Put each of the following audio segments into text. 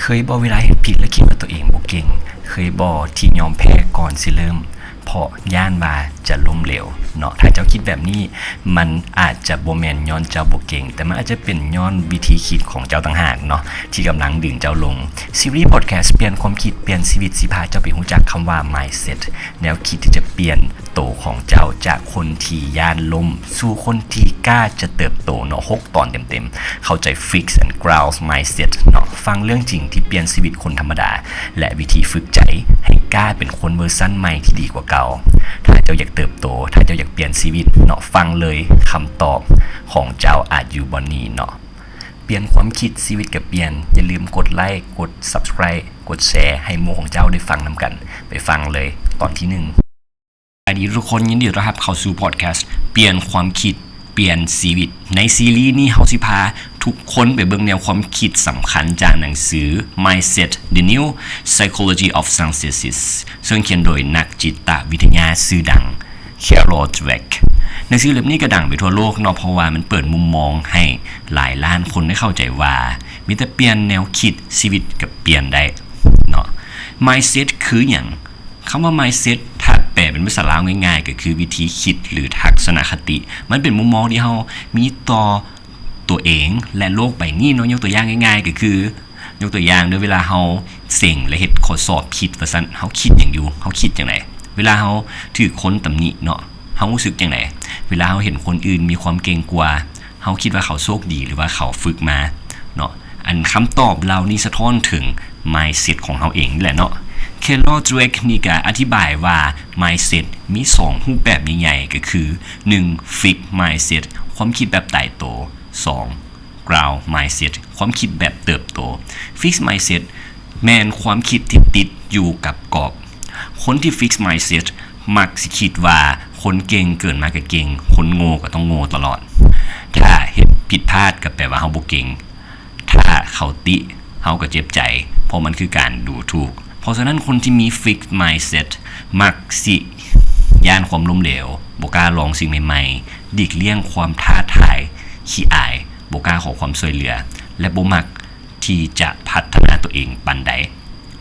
ເຄີຍບໍ່ເວລາເຮັດຜິດແລ້ວຄິດວ່າຕົວເອງບໍ່ເກັ່ງ? ເຄີຍບໍ່ທີ່ຍອມແພ້ກ່ອນຊິເລີ່ມ ເພາະຢ້ານວ່າຈະລົ້ມເຫຼວເນາະ? ຖ້າເຈົ້າຄິດແບບນີ້ ມັນອາດຈະບໍ່ແມ່ນຍ້ອນເຈົ້າບໍ່ເກັ່ງ, ແຕ່ມັນອາດຈະເປັນຍ້ອນວິທີຄິດຂອງເຈົ້າຕ່າງຫາກເນາະ ທີ່ກຳລັງດຶງເຈົ້າລົງ. ຊີຣີພອດແຄສ ປ່ຽນຄວາມຄິດ ປ່ຽນຊີວິດ ຊິພາເຈົ້າໄປຮູ້ຈັກຄຳວ່າ mindset ແນວຄິດທີ່ຈະປ່ຽນໂຕຂອງເຈົ້າຈາກຄົນທີ່ຢ້ານລົ້ມ ສູ່ຄົນທີ່ກ້າຈະເຕີບໂຕເນາະ. ຫົກຕອນເຕັມໆ ເຂົ້າໃຈ Fix and Grow Mindset ເນາະ. ຟັງເລື່ອງຈິງທີ່ປ່ຽນຊີວິດຄົນທຳມະດາ ແລະ ວິທີຝຶກໃຈໃຫ້ກ້າເປັນຄົນເວີຊັນໃໝ່ທີ່ດີກວ່າເກົ່າ. ຖ້າເຈົ້າຢາກເຕີບໂຕ, ຖ້າເຈົ້າຢາກປ່ຽນຊີວິດເນາະ, ຟັງເລີຍ, ຄຳຕອບຂອງເຈົ້າອາດຢູ່ບ່ອນນີ້ເນາະ. ປ່ຽນຄວາມຄິດ, ຊີວິດກໍປ່ຽນ. ຢ່າລືມກົດໄລ, ກົດ Subscribe, ກົດແຊ ໃຫ້ໝູ່ຂອງເຈົ້າໄດ້ຟັງນຳກັນ. ໄປຟັງເລີຍ ຕອນທີໜຶ່ງ. ສະບາຍດີທຸກຄົນ, ຍິນດີຕ້ອນຮັບເຂົ້າສູ່ພອດແຄສ ປ່ຽນຄວາມຄິດ ປ່ຽນຊີວິດ. ໃນຊີຣີນີ້ ເຮົາຊິພາທຸກຄົນໄປເບິ່ງແນວຄວາມຄິດສຳຄັນຈາກໜັງສື Mindset: The New Psychology of Success, ເຊິ່ງຂຽນໂດຍນັກຈິດຕະວິທະຍາຊື່ດັງ Carol Dweck. ໜັງສືເຫຼັ້ມນີ້ກໍດັງໄປທົ່ວໂລກເນາະ, ເພາະວ່າມັນເປີດມຸມມອງໃຫ້ຫຼາຍລ້ານຄົນໄດ້ເຂົ້າໃຈວ່າ ມີແຕ່ປ່ຽນແນວຄິດ, ຊີວິດກໍປ່ຽນໄດ້ເນາະ. Mindset ຄືຫຍັງ? ຄຳວ່າ mindset ຖ້າແປເປັນພາສາລາວງ່າຍໆ ກໍຄືວິທີຄິດ ຫຼື ທັດສະນະຄະຕິ. ມັນເປັນມຸມມອງທີ່ເຮົາມີຕໍ່ຕົວເອງ ແລະ ໂລກໃບນີ້ເນາະ. ຍົກຕົວຢ່າງງ່າຍໆ ກໍຄື ຍົກຕົວຢ່າງເດີ ເວລາເຮົາເສັງ ແລະ ເຮັດຂໍ້ສອບຜິດວ່າຊັ້ນ, ເຮົາຄິດຫຍັງຢູ່? ເຮົາຄິດຈັ່ງໃດ? ເວລາເຮົາຖືກຄົນຕຳໜິເນາະ, ເຮົາຮູ້ສຶກຈັ່ງໃດ? ເວລາເຮົາເຫັນຄົນອື່ນມີຄວາມເກັ່ງກວ່າ, ເຮົາຄິດວ່າເຂົາໂຊກດີ ຫຼືວ່າເຂົາຝຶກມາເນາະ. ອັນຄຳຕອບເຫຼົ່ານີ້ສະທ້ອນເຖິງ mindset ຂອງເຮົາເອງນີ້ແຫຼະເນາະ. Carol Dweck ນີ້ກະອະທິບາຍວ່າ mindset ມີສອງຮູບແບບໃຫຍ່ໆ ກໍຄື ໜຶ່ງ fixed mindset ຄວາມຄິດແບບຕາຍໂຕ, ສອງ growth mindset ຄວາມຄິດແບບເຕີບໂຕ. Fixed mindset ແມ່ນຄວາມຄິດທີ່ຕິດຢູ່ກັບກອບ. ຄົນທີ່ fixed mindset ມັກຊິຄິດວ່າຄົນເກັ່ງເກີດມາກໍເກັ່ງ, ຄົນໂງ່ກໍຕ້ອງໂງ່ຕະຫຼອດ. ຖ້າເຮັດຜິດພາດກໍແປວ່າເຮົາບໍ່ເກັ່ງ, ຖ້າເຂົາຕິ ເຮົາກໍເຈັບໃຈ, ເພາະມັນຄືການດູຖູກ. ເພາະສະນັ້ນ ຄົນທີ່ມີ fixed mindset ມັກຊິຢ້ານຄວາມລົ້ມເຫຼວ, ບໍ່ກ້າລອງສິ່ງໃໝ່ໆ, ຫຼີກລ່ຽງຄວາມທ້າທາຍ, ຂີ້ອາຍ, ບໍ່ກ້າຂໍຄວາມຊ່ວຍເຫຼືອ ແລະ ບໍ່ມັກທີ່ຈະພັດທະນາຕົວເອງປານໃດ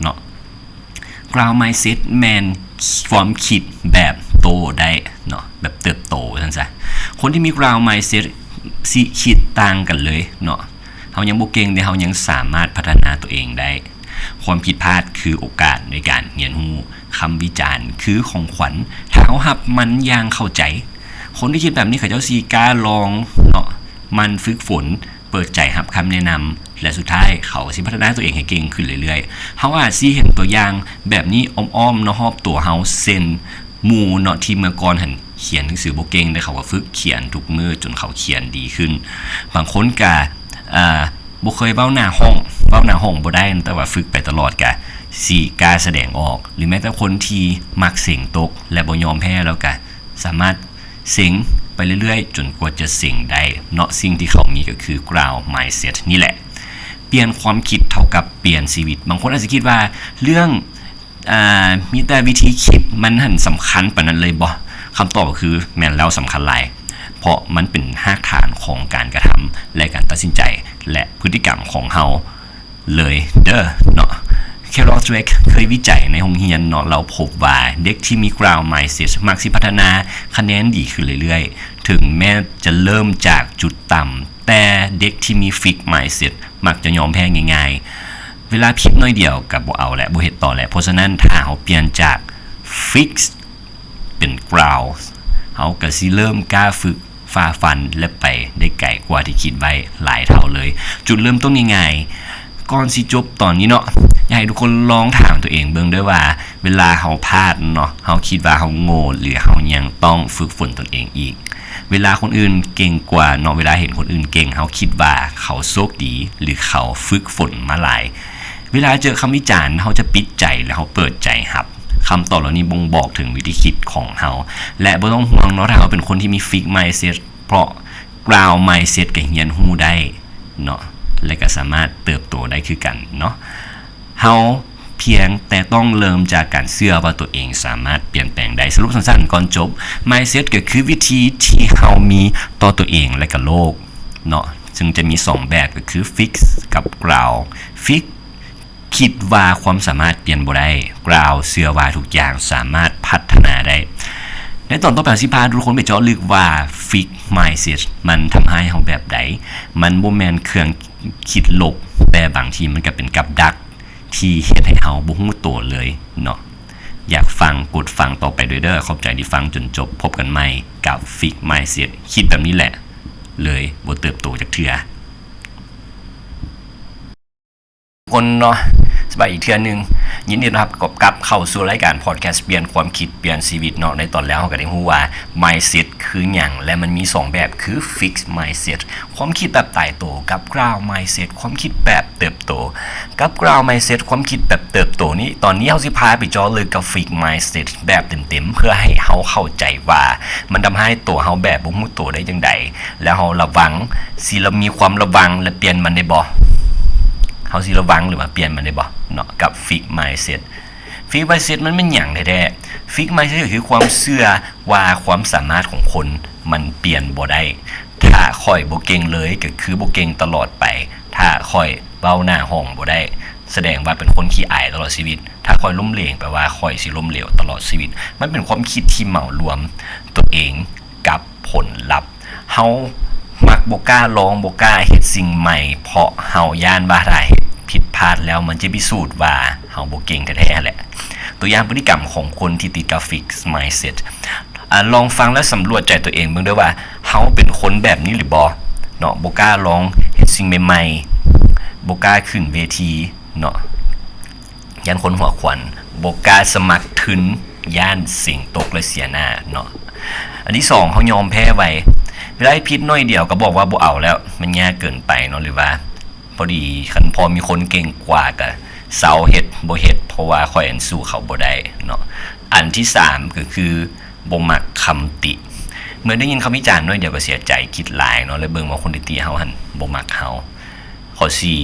ເນາະ. Growth mindset ແມ່ນຄວາມຄິດແບບໂຕໄດ້ເນາະ, ແບບເຕີບໂຕວ່າຊັ້ນຊະ. ຄົນທີ່ມີ growth mindset ຊິຄິດຕ່າງກັນເລີຍເນາະ. ເຮົາຍັງບໍ່ເກັ່ງ ແຕ່ເຮົາຍັງສາມາດພັດທະນາຕົວເອງໄດ້. ຄວາມຜິດພາດຄືໂອກາດໃນການຮຽນຮູ້. ຄຳວິຈານຄືຂອງຂວັນ ຖ້າເຮົາຮັບມັນຢ່າງເຂົ້າໃຈ. ຄົນທີ່ຄິດແບບນີ້ ເຂົາເຈົ້າຊິກ້າລອງເນາະ, ໝັ່ນຝຶກຝົນ, ເປີດໃຈຮັບຄຳແນະນຳ ແລະ ສຸດທ້າຍເຂົາຊິພັດທະນາຕົວເອງໃຫ້ເກັ່ງຂຶ້ນເລື້ອຍໆ. ເຮົາອາດຊິເຫັນຕົວຢ່າງແບບນີ້ອ້ອມໆເນາະ ຮອບຕົວເຮົາ, ເຊັ່ນ ໝູ່ເນາະ ທີ່ເມື່ອກ່ອນຫັ້ນຂຽນໜັງສືບໍ່ເກັ່ງ, ແຕ່ເຂົາກໍຝຶກຂຽນທຸກມື້ຈົນເຂົາຂຽນດີຂຶ້ນ. ບາງຄົນກະ ເອີ ບໍ່ເຄີຍເວົ້າໜ້າຫ້ອງ, ເວົ້າໜ້າຫ້ອງບໍ່ໄດ້, ແຕ່ວ່າຝຶກໄປຕະຫຼອດກະຊິກ້າສະແດງອອກ. ຫຼືແມ້ແຕ່ຄົນທີ່ມັກເສັງຕົກ ແລະ ບໍ່ຍອມແພ້, ລາວກະສາມາດ ເສັງໄປເລື້ອຍໆ ຈົນກວ່າຈະເສັງໄດ້ເນາະ. ສິ່ງທີ່ເຂົາມີກໍຄື growth mindset ນີ້ແຫຼະ. ປ່ຽນຄວາມຄິດເທົ່າກັບປ່ຽນຊີວິດ. ບາງຄົນອາດຈະຄິດວ່າເລື່ອງ ອາ ມີແຕ່ວິທີຄິດ ມັນຫັ້ນສຳຄັນປານນັ້ນເລີຍບໍ່? ຄຳຕອບກໍຄື ແມ່ນແລ້ວ, ສຳຄັນຫຼາຍ, ເພາະມັນເປັນຮາກຖານຂອງການກະທຳ ແລະ ການຕັດສິນໃຈ ແລະ ພຶດຕິກຳຂອງເຮົາ ເລີຍເດີເນາະ. Carol Dweck ເຄີຍວິໄຈໃນໂຮງຮຽນເນາະ, ລາວພົບວ່າເດັກທີ່ມີ growth mindset ມັກຊິພັດທະນາຄະແນນດີຂຶ້ນເລື້ອຍໆ, ເຖິງແມ້ຈະເລີ່ມຈາກຈຸດຕ່ຳ, ແຕ່ເດັກທີ່ມີ fixed mindset ມັກຈະຍອມແພ້ງ່າຍໆ. ເວລາຜິດໜ້ອຍດຽວກໍບໍ່ເອົາແຫຼະ, ບໍ່ເຮັດຕໍ່ແຫຼະ. ເພາະສະນັ້ນ ຖ້າເຮົາປ່ຽນຈາກ fix ເປັນ growth ເຮົາກໍຊິເລີ່ມກ້າຝຶກ ຝ່າຟັນ ແລະ ໄປໄດ້ໄກກວ່າທີ່ຄິດໄວ້ຫຼາຍເທົ່າເລີຍ. ຈຸດເລີ່ມຕົ້ນງ່າຍໆ ກ່ອນຊິຈົບຕອນນີ້ເນາະ, ຢາກໃຫ້ທຸກຄົນລອງຖາມຕົວເອງເບິ່ງເດີວ່າ ເວລາເຮົາພາດເນາະ, ເຮົາຄິດວ່າເຮົາໂງ່ ຫຼື ເຮົາຍັງຕ້ອງຝຶກຝົນຕົນເອງອີກ? ເວລາຄົນອື່ນເກັ່ງກວ່າເນາະ, ເວລາເຫັນຄົນອື່ນເກັ່ງ, ເຮົາຄິດວ່າເຂົາໂຊກດີ ຫຼື ເຂົາຝຶກຝົນມາຫຼາຍ? ເວລາເຈີຄຳວິຈານ, ເຮົາຈະປິດໃຈ ຫຼື ເຮົາເປີດໃຈຮັບ? ຄຳຕອບເຫຼົ່ານີ້ບົ່ງບອກເຖິງວິທີຄິດຂອງເຮົາ ແລະ ບໍ່ຕ້ອງຫ່ວງເນາະ ຖ້າເຮົາເປັນຄົນທີ່ມີ fixed mindset ເພາະ growth mindset ກໍຮຽນຮູ້ໄດ້ເນາະ ແລະ ກໍສາມາດເຕີບໂຕໄດ້ຄືກັນເນາະ. ເຮົາພຽງແຕ່ຕ້ອງເລີ່ມຈາກການເຊື່ອວ່າຕົວເອງສາມາດປ່ຽນແປງໄດ້. ສະຫຼຸບສັ້ນໆກ່ອນຈົບ, mindset ກໍຄືວິທີທີ່ເຮົາມີຕໍ່ຕົວເອງ ແລະ ກໍໂລກເນາະ, ເຊິ່ງຈະມີສອງແບບ ກໍຄື fix ກັບ growth. Fix ຄິດວ່າຄວາມສາມາດປ່ຽນບໍ່ໄດ້, ກ່າວເຊື່ອວ່າທຸກຢ່າງສາມາດພັດທະນາໄດ້. ໃນຕອນຕໍ່ໄປ ເຮົາຊິພາທຸກຄົນໄປເຈາະເລິກວ່າ fixed mindset ມັນທຳຮ້າຍເຮົາແບບໃດ? ມັນບໍ່ແມ່ນເຄື່ອງຄິດລົບ, ແຕ່ບາງທີມັນກໍເປັນກັບດັກທີ່ເຮັດໃຫ້ເຮົາບໍ່ຮູ້ໂຕເລີຍເນາະ. ຢາກຟັງ ກົດຟັງຕໍ່ໄປເດີ. ຂອບໃຈທີ່ຟັງຈົນຈົບ. ພົບກັນໃໝ່ກັບ fixed mindset. ຄິດແບບນີ້ແຫຼະ ເລີຍບໍ່ເຕີບໂຕຈັກເທື່ອ. ຄົນເນາະ ສະບາຍດີອີກເທື່ອໜຶ່ງ, ຍິນດີຕ້ອນຮັບກັບເຂົ້າສູ່ລາຍການພອດແຄສ ປ່ຽນຄວາມຄິດປ່ຽນຊີວິດເນາະ. ໃນຕອນແລ້ວເຮົາກໍໄດ້ຮູ້ວ່າ mindset ຄືຫຍັງ ແລະ ມັນມີສອງແບບ ຄື fixed mindset ຄວາມຄິດແບບຕາຍໂຕ ກັບ growth mindset ຄວາມຄິດແບບເຕີບໂຕ. ກັບ growth mindset ຄວາມຄິດແບບເຕີບໂຕນີ້ ຕອນນີ້ເຮົາຊິພາໄປເຈາະເລິກກັບ fixed mindset ແບບເຕັມໆ ເພື່ອໃຫ້ເຮົາເຂົ້າໃຈວ່າມັນທຳຮ້າຍໂຕເຮົາແບບບໍ່ຮູ້ໂຕໄດ້ຈັ່ງໃດ. ແລ້ວເຮົາລະວັງ ຊິລະ ມີຄວາມລະວັງ ແລະ ປ່ຽນມັນໄດ້ບໍ່? ເຮົາຊິລະວັງ ຫຼືວ່າປ່ຽນມັນໄດ້ບໍ່ເນາະ ກັບ fixed mindset. fixed mindset ມັນແມ່ນຫຍັງແທ້ໆ? fixed mindset ກໍຄືຄວາມເຊື່ອວ່າຄວາມສາມາດຂອງຄົນມັນປ່ຽນບໍ່ໄດ້. ຖ້າຂ້ອຍບໍ່ເກັ່ງເລີຍ ກໍຄືບໍ່ເກັ່ງຕະຫຼອດໄປ. ຖ້າຂ້ອຍເວົ້າໜ້າຫ້ອງບໍ່ໄດ້ ສະແດງວ່າເປັນຄົນຂີ້ອາຍຕະຫຼອດຊີວິດ. ຖ້າຂ້ອຍລົ້ມເຫຼວ ແປວ່າຂ້ອຍຊິລົ້ມເຫຼວຕະຫຼອດຊີວິດ. ມັນເປັນຄວາມຄິດທີ່ເໝົາລວມຕົວເອງກັບຜົນລັບ. ເຮົາມັກບໍ່ກ້າລອງ, ບໍ່ກ້າເຮັດສິ່ງໃໝ່ ເພາະເຮົາຢ້ານວ່າຖ້າເຮັດຜິດພາດແລ້ວ ມັນຈະພິສູດວ່າເຮົາບໍ່ເກັ່ງແທ້ໆຫັ້ນແຫຼະ. ຕົວຢ່າງພຶດຕິກຳຂອງຄົນທີ່ຕິດກັບ fixed mindset. ອາ ລອງຟັງແລ້ວສຳຫຼວດໃຈຕົວເອງເບິ່ງເດີວ່າ ເຮົາເປັນຄົນແບບນີ້ຫຼືບໍ່ເນາະ? ບໍ່ກ້າລອງເຮັດສິ່ງໃໝ່ໆ, ບໍ່ກ້າຂຶ້ນເວທີເນາະ, ຢ້ານຄົນຫົວຂວັນ, ບໍ່ກ້າສະໝັກທຶນ, ຢ້ານເສັງຕົກ ແລະ ເສຍໜ້າເນາະ. ອັນທີສອງ ເຮົາຍອມແພ້ໄວ. ເວລາເຮັດຜິດໜ້ອຍດຽວກໍບອກວ່າບໍ່ເອົາແລ້ວ, ມັນຍາກເກີນໄປເນາະ, ຫຼືວ່າ ພໍດີຄັນພໍມີຄົນເກັ່ງກວ່າກະເຊົາເຮັດ ບໍ່ເຮັດ ເພາະວ່າຂ້ອຍຫັ້ນສູ້ເຂົາບໍ່ໄດ້ເນາະ. ອັນທີສາມກໍຄືບໍ່ມັກຄຳຕິ. ເມື່ອໄດ້ຍິນຄຳວິຈານໜ້ອຍດຽວກໍເສຍໃຈ, ຄິດຫຼາຍເນາະ ແລ້ວເບິ່ງວ່າຄົນທີ່ຕິເຮົາຫັ້ນບໍ່ມັກເຮົາ. ຂໍ້ສີ່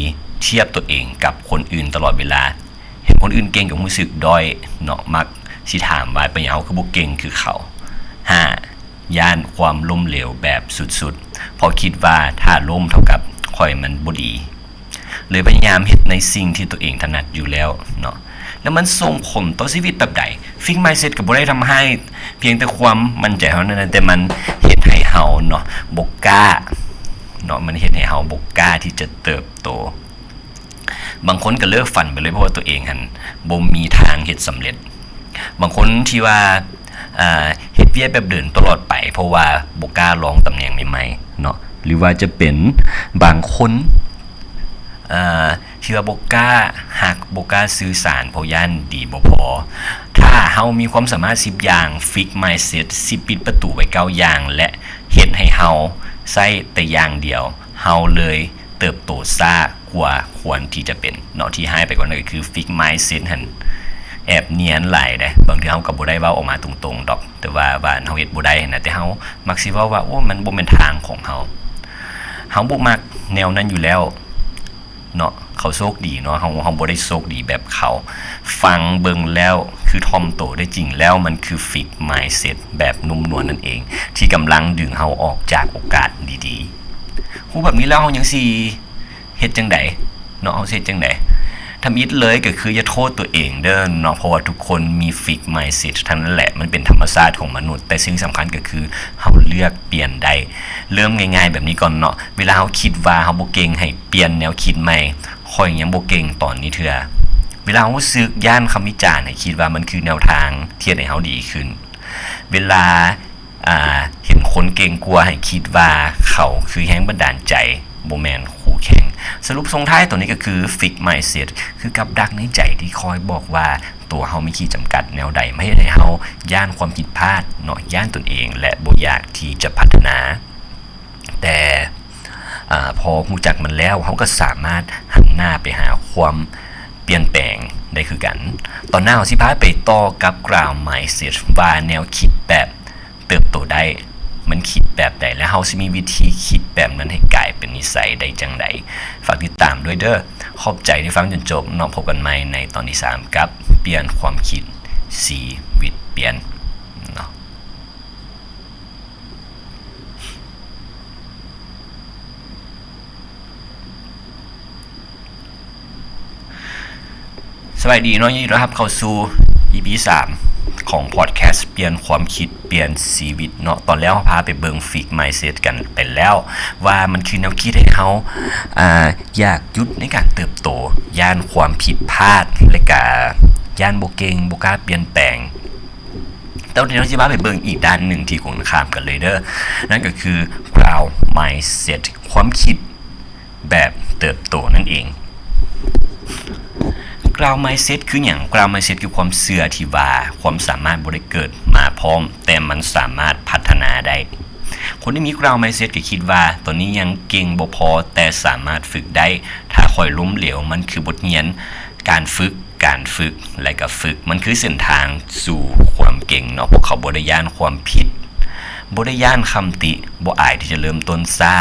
ທຽບຕົວເອງກັບຄົນອື່ນຕະຫຼອດເວລາ. ເຫັນຄົນອື່ນເກັ່ງກໍຮູ້ສຶກດ້ອຍເນາະ, ມັກຊິຖາມວ່າເປັນຫຍັງເຮົາຄືບໍ່ເກັ່ງຄືເຂົາ. ຫ້າ ຢ້ານຄວາມລົ້ມເຫຼວແບບສຸດໆ ເພາະຄິດວ່າຖ້າລົ້ມເທົ່າກັບຂ້ອຍມັນບໍ່ດີ ເລີຍພະຍາຍາມເຮັດໃນສິ່ງທີ່ຕົວເອງຖະໜັດຢູ່ແລ້ວເນາະ. ແລ້ວມັນສົ່ງຜົນຕໍ່ຊີວິດແບບໃດ? fixed mindset ກໍບໍ່ໄດ້ທຳຮ້າຍພຽງແຕ່ຄວາມໝັ້ນໃຈເທົ່ານັ້ນນະ, ແຕ່ມັນເຮັດໃຫ້ເຮົາເນາະ ບໍ່ກ້າເນາະ, ມັນເຮັດໃຫ້ເຮົາບໍ່ກ້າທີ່ຈະເຕີບໂຕ. ບາງຄົນກໍເລີກຝັນໄປເລີຍ ເພາະວ່າຕົວເອງຫັ້ນບໍ່ມີທາງເຮັດສຳເລັດ. ບາງຄົນທີ່ວ່າ ເອີ ເຮັດວຽກແບບເດີມຕະຫຼອດໄປ ເພາະວ່າບໍ່ກ້າລອງຕຳແໜ່ງໃໝ່ໆເນາະ, ຫຼືວ່າຈະເປັນບາງຄົນ ເອີ ທີ່ວ່າບໍ່ກ້າຮັກ ບໍ່ກ້າສື່ສານ ເພາະຢ້ານດີບໍ່ພໍ. ຖ້າເຮົາມີຄວາມສາມາດສິບຢ່າງ, fixed mindset ສິບ ປິດປະຕູໄວ້ເກົ້າຢ່າງ ແລະ ເຮັດໃຫ້ເຮົາໃຊ້ແຕ່ຢ່າງດຽວ, ເຮົາເລີຍ ເຕີບໂຕຊ້າກວ່າຄວນທີ່ຈະເປັນເນາະ. ທີ່ຮ້າຍໄປກວ່ານັ້ນກໍຄື fixed mindset ຫັ້ນແອບນຽນຫຼາຍເດ້. ບາງເທື່ອເຮົາກໍບໍ່ໄດ້ເວົ້າອອກມາຕົງໆດອກ, ແຕ່ວ່າ ວ່າເຮົາເຮັດບໍ່ໄດ້ຫັ້ນນະ, ແຕ່ເຮົາມັກຊິເວົ້າວ່າ ໂອ້ ມັນບໍ່ແມ່ນທາງຂອງເຮົາ, ເຮົາບໍ່ມັກແນວນັ້ນຢູ່ແລ້ວເນາະ. ເຂົາໂຊກດີເນາະ, ເຮົາ ເຮົາບໍ່ໄດ້ໂຊກດີແບບເຂົາ. ຟັງເບິ່ງແລ້ວຄືຖ່ອມໂຕ, ແຕ່ຈິງແລ້ວມັນຄື fixed mindset ແບບນຸ້ມນວນນັ້ນເອງ ທີ່ກຳລັງດຶງເຮົາອອກຈາກໂອກາດດີໆ. ຮູ້ແບບນີ້ແລ້ວເຮົາຍັງຊິ ເຮັດຈັ່ງໃດເນາະ, ເຮົາຊິເຮັດຈັ່ງໃດ? ທຳອິດເລີຍກໍຄືຢ່າໂທດຕົວເອງເດີ້ເນາະ, ເພາະວ່າທຸກຄົນມີ fixed mindset ທັງນັ້ນແຫຼະ. ມັນເປັນທຳມະຊາດຂອງມະນຸດ, ແຕ່ສິ່ງສຳຄັນກໍຄືເຮົາເລືອກປ່ຽນໄດ້. ເລີ່ມງ່າຍໆແບບນີ້ກ່ອນເນາະ, ເວລາເຮົາຄິດວ່າເຮົາບໍ່ເກັ່ງ ໃຫ້ປ່ຽນແນວຄິດໃໝ່, ຂ້ອຍຍັງບໍ່ເກັ່ງຕອນນີ້ເທື່ອ. ເວລາເຮົາຮູ້ສຶກຢ້ານຄຳວິຈານ, ໃຫ້ຄິດວ່າມັນຄືແນວທາງທີ່ເຮັດໃຫ້ເຮົາດີຂຶ້ນ. ເວລາ ອ່າ ເຫັນຄົນເກັ່ງກວ່າ ໃຫ້ຄິດວ່າເຂົາຄືແຮງບັນດານໃຈ, ບໍ່ແມ່ນຄູ່ແຂ່ງ. ສະຫຼຸບສົ່ງທ້າຍຕົວນີ້ກໍຄື fixed mindset ຄືກັບດັກໃນໃຈທີ່ຄອຍບອກວ່າຕົວເຮົາມີຂີດຈຳກັດແນວໃດ ມາເຮັດໃຫ້ເຮົາຢ້ານຄວາມຜິດພາດເນາະ, ຢ້ານຕົນເອງ ແລະ ບໍ່ຢາກທີ່ຈະພັດທະນາ. ແຕ່ ອ່າ ພໍຮູ້ຈັກມັນແລ້ວ ເຮົາກໍສາມາດຫັນໜ້າໄປຫາຄວາມປ່ຽນແປງໄດ້ຄືກັນ. ຕອນໜ້າເຮົາຊິພາໄປຕໍ່ກັບ growth mindset ວ່າແນວຄິດແບບ ເຕີບໂຕໄດ້ ມັນຄິດແບບໃດ ແລະ ເຮົາຊິມີວິທີຄິດແບບນັ້ນໃຫ້ກາຍເປັນນິໄສໄດ້ຈັ່ງໃດ? ຝາກຕິດຕາມດ້ວຍເດີ້. ຂອບໃຈທີ່ຟັງຈົນຈົບເນາະ. ພົບກັນໃໝ່ໃນຕອນທີສາມ ກັບປ່ຽນຄວາມຄິດ ຊີວິດປ່ຽນເນາະ. ສະບາຍດີເນາະ, ຍິນດີຕ້ອນຮັບເຂົ້າສູ່ ອີ ພີ ສາມ ຂອງພອດແຄສ ປ່ຽນຄວາມຄິດ ປ່ຽນຊີວິດເນາະ. ຕອນແລ້ວເຮົາພາໄປເບິ່ງ fixed mindset ກັນໄປແລ້ວ ວ່າມັນຄືແນວຄິດໃຫ້ເຮົາ ອ່າ ຢາກຢຸດໃນການເຕີບໂຕ, ຢ້ານຄວາມຜິດພາດ ແລະກະຢ້ານບໍ່ເກັ່ງ, ບໍ່ກ້າປ່ຽນແປງ. ແຕ່ວ່າດຽວເຮົາຊິພາໄປເບິ່ງອີກດ້ານໜຶ່ງທີ່ກົງກັນຂ້າມກັນເລີຍເດີ້, ນັ້ນກໍຄື growth mindset ຄວາມຄິດ ແບບເຕີບໂຕນັ້ນເອງ. Growth mindset ຄືຫຍັງ? Growth mindset ຄືຄວາມເຊື່ອທີ່ວ່າຄວາມສາມາດບໍ່ໄດ້ເກີດມາພ້ອມ, ແຕ່ມັນສາມາດພັດທະນາໄດ້. ຄົນທີ່ມີ growth mindset ກໍຄິດວ່າ ຕອນນີ້ຍັງເກັ່ງບໍ່ພໍ, ແຕ່ສາມາດຝຶກໄດ້. ຖ້າຂ້ອຍລົ້ມເຫຼວ, ມັນຄືບົດຮຽນ. ການຝຶກ, ການຝຶກ ແລະກໍຝຶກ, ມັນຄືເສັ້ນທາງສູ່ຄວາມເກັ່ງເນາະ. ພວກເຂົາບໍ່ໄດ້ຢ້ານຄວາມຜິດ, ບໍ່ໄດ້ຢ້ານຄຳຕິ, ບໍ່ອາຍທີ່ຈະເລີ່ມຕົ້ນຊ້າ,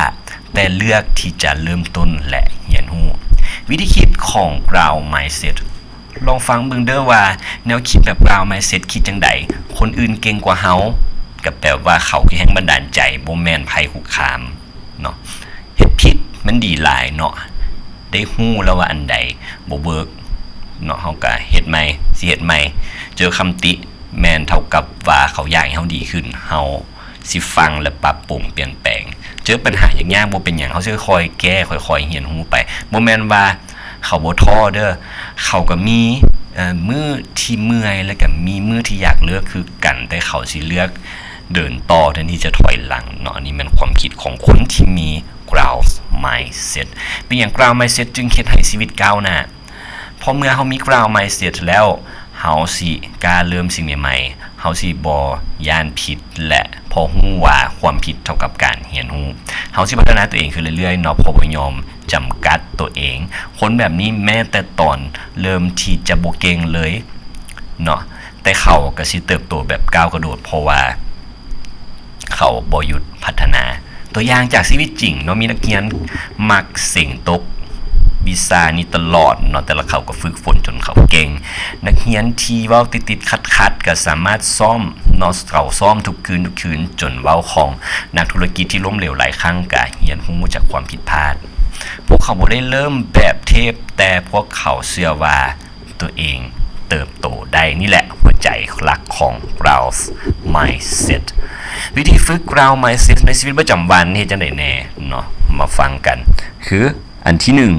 ແຕ່ເລືອກທີ່ຈະເລີ່ມຕົ້ນ ແລະ ຮຽນຮູ້. ວິທີຄິດຂອງ growth mindset ລອງຟັງເບິ່ງເດີ້ວ່າ ແນວຄິດແບບ growth mindset ຄິດຈັ່ງໃດ? ຄົນອື່ນເກັ່ງກວ່າເຮົາ, ກໍແປວ່າເຂົາຄືແຮງບັນດານໃຈ, ບໍ່ແມ່ນໄພຄຸກຄາມ. ເນາະ, ເຮັດຜິດມັນດີຫຼາຍເນາະ, ໄດ້ຮູ້ແລ້ວວ່າອັນໃດບໍ່ເວີກເນາະ, ເຮົາກະເຮັດໃໝ່, ຊິເຮັດໃໝ່. ເຈີຄຳຕິແມ່ນເທົ່າກັບວ່າເຂົາຢາກໃຫ້ເຮົາດີຂຶ້ນ, ເຮົາຊິຟັງ ແລະ ປັບປຸງປ່ຽນແປງ. ເຈີບັນຫາຍາກໆ ບໍ່ເປັນຫຍັງ, ເຮົາຊິຄ່ອຍໆແກ້, ຄ່ອຍໆຮຽນຮູ້ໄປ. ບໍ່ແມ່ນວ່າເຂົາບໍ່ທໍ້ເດີ້, ເຂົາກະມີ ເອີ ມື້ທີ່ເມື່ອຍ ແລະ ກະມີມື້ທີ່ຢາກເລີກຄືກັນ, ແຕ່ເຂົາຊິເລືອກ ເດີນຕໍ່ແທນທີ່ຈະຖອຍຫຼັງເນາະ. ອັນນີ້ແມ່ນຄວາມຄິດຂອງຄົນທີ່ມີ growth mindset. ເປັນຫຍັງ growth mindset ຈຶ່ງເຮັດໃຫ້ຊີວິດກ້າວໜ້າ? ເພາະເມື່ອເຮົາມີ growth mindset ແລ້ວ, ເຮົາຊິກ້າເລີ່ມສິ່ງໃໝ່ໆ, ເຮົາຊິບໍ່ຢ້ານຜິດ ແລະ ເພາະຮູ້ວ່າຄວາມຜິດເທົ່າກັບການຮຽນຮູ້. ເຮົາຊິພັດທະນາຕົວເອງຂຶ້ນເລື້ອຍໆເນາະ, ເພາະບໍ່ຍອມຈຳກັດຕົວເອງ. ຄົນແບບນີ້ແມ້ແຕ່ຕອນເລີ່ມທີ່ຈະບໍ່ເກັ່ງເລີຍເນາະ, ແຕ່ເຂົາກໍຊິເຕີບໂຕແບບກ້າວກະໂດດ ເພາະວ່າເຂົາບໍ່ຢຸດພັດທະນາ. ຕົວຢ່າງຈາກຊີວິດຈິງເນາະ, ມີນັກຮຽນມັກເສັງຕົກວິຊານີ້ຕະຫຼອດເນາະ, ແຕ່ລະເຂົາກໍຝຶກຝົນຈົນເຂົາເກັ່ງ. ນັກຮຽນທີ່ເວົ້າຕິດໆຂັດໆ ກໍສາມາດຊ້ອມເນາະ, ເຂົາຊ້ອມທຸກຄືນທຸກຄືນ ຈົນເວົ້າຂອງນັກທຸລະກິດທີ່ລົ້ມເຫຼວຫຼາຍຄັ້ງ ກໍຮຽນຮູ້ຈາກຄວາມຜິດພາດ. ພວກເຂົາບໍ່ໄດ້ເລີ່ມແບບເທບ, ແຕ່ພວກເຂົາເຊື່ອວ່າ ຕົວເອງເຕີບໂຕໄດ້. ນີ້ແຫຼະຫົວໃຈຫຼັກຂອງ growth mindset. ວິທີຝຶກ growth mindset ໃນຊີວິດປະຈຳວັນເຮັດຈັ່ງໃດແດ່ເນາະ? ມາຟັງກັນ. ຄືອັນທີໜຶ່ງ,